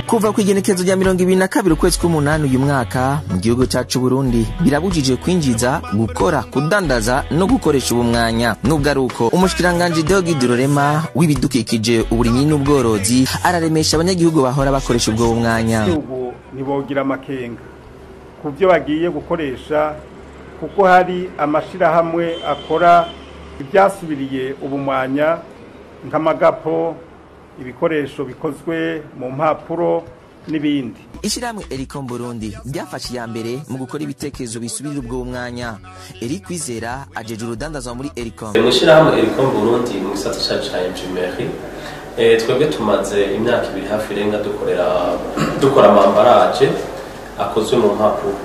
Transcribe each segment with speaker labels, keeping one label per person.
Speaker 1: Kuva ku igenekerezo rya 22 ukwezi k'umunani uyu mwaka, mu gihugu cacu Burundi birabujije kwinjiza, gukora, kudandaza no gukoresha ubumwanya. Nubwo ari uko, umushikiranganji Deogide Rurema w'ibidukikije, uburimyi n'ubworozi araremesha abanyagihugu bahora bakoresha ubwo bumwanya.
Speaker 2: Ubu ntibogira amakenga ku byo bagiye gukoresha, kuko hari amashirahamwe akora ibyasubiriye ubumwanya nk'amagapo, ibikoresho bikozwe mu mpapuro n'ibindi.
Speaker 1: Ishirahamwe Ericom Burundi ryafashe iya mbere mu gukora ibitekerezo bisubirira ubwo mwanya. Eric Kwizera ajeje urudandazwa muri Ericom.
Speaker 3: Mu ishirahamwe Ericom Burundi, mu gisata cacu ca imprimerie, twebwe tumaze imyaka 2 hafi irenga dukora ama emballages akozwe mu mpapuro.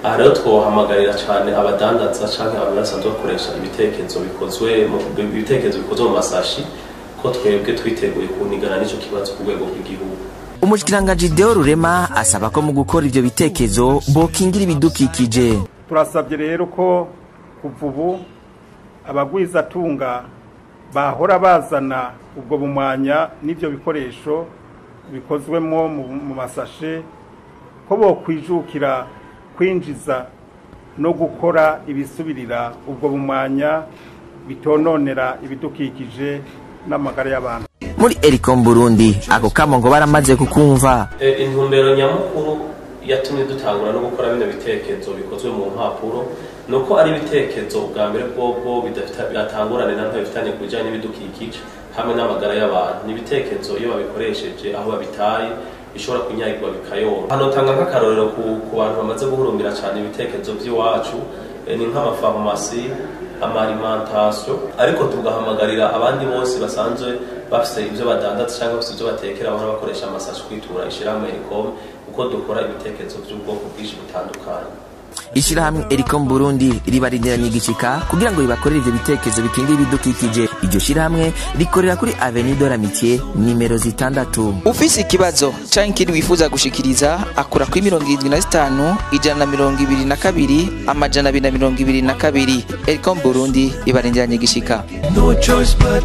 Speaker 3: Aha rero twohamagarira cane abadandaza canke abantu basanzwe bakoresha ibitekerezo bikozwe mu masashi ko twebwe twiteguye kunigana n'ico kibazo ku rwego rw'igihugu.
Speaker 1: Umushikiranganji Deo Rurema asaba ko mu gukora ivyo bitekerezo bokingira ibidukikije.
Speaker 2: Turasabye rero ko kuva ubu abagwizatunga bahora bazana ubwo bumwanya n'ivyo bikoresho bikozwemo mu masashe ko bokwijukira kwinjiza no gukora ibisubirira ubwo bumwanya bitononera ibidukikije n'amagara y'abantu.
Speaker 1: Muri Ericom Burundi ako kamo ngo baramaze kukumva.
Speaker 3: Intumbero nyamukuru yatumye dutangura no gukora bino bitekerezo bikozwe mu mpapuro nuko ari ibitekerezo ubwa mbere bwobwo bidatangurane na nto bifitanye ku bijanye n'ibidukikije hamwe n'amagara y'abantu. Ni ibitekerezo iyo babikoresheje aho babitaye bishobora kunyagirwa bikayora. Hano tanga nk'akarorero ku bantu bamaze guhurumbira cyane ibitekerezo by'iwacu, ni nk'amafarumasi, ama alimentation, ariko tugahamagarira abandi bose basanzwe bafise ivyo badandaza cyangwa bafise ivyo batekera bahora bakoresha amasashi kwitura ishirahamwe Ericom, kuko dukora ibitekerezo by'ubwoko bwinshi butandukanye.
Speaker 1: Ishirahamwe Ericom Burundi ribarindiranye igishika kugira ngo ribakorere ivyo bitekerezo bikingira ibidukikije. Iryo shirahamwe rikorera kuri Avenue de l'Amitié nimero 6. Ufise ikibazo canke ikindi wifuza gushikiriza, akura kuri 75 122 222. Ericom Burundi ibarindiranye igishika.
Speaker 4: No choice but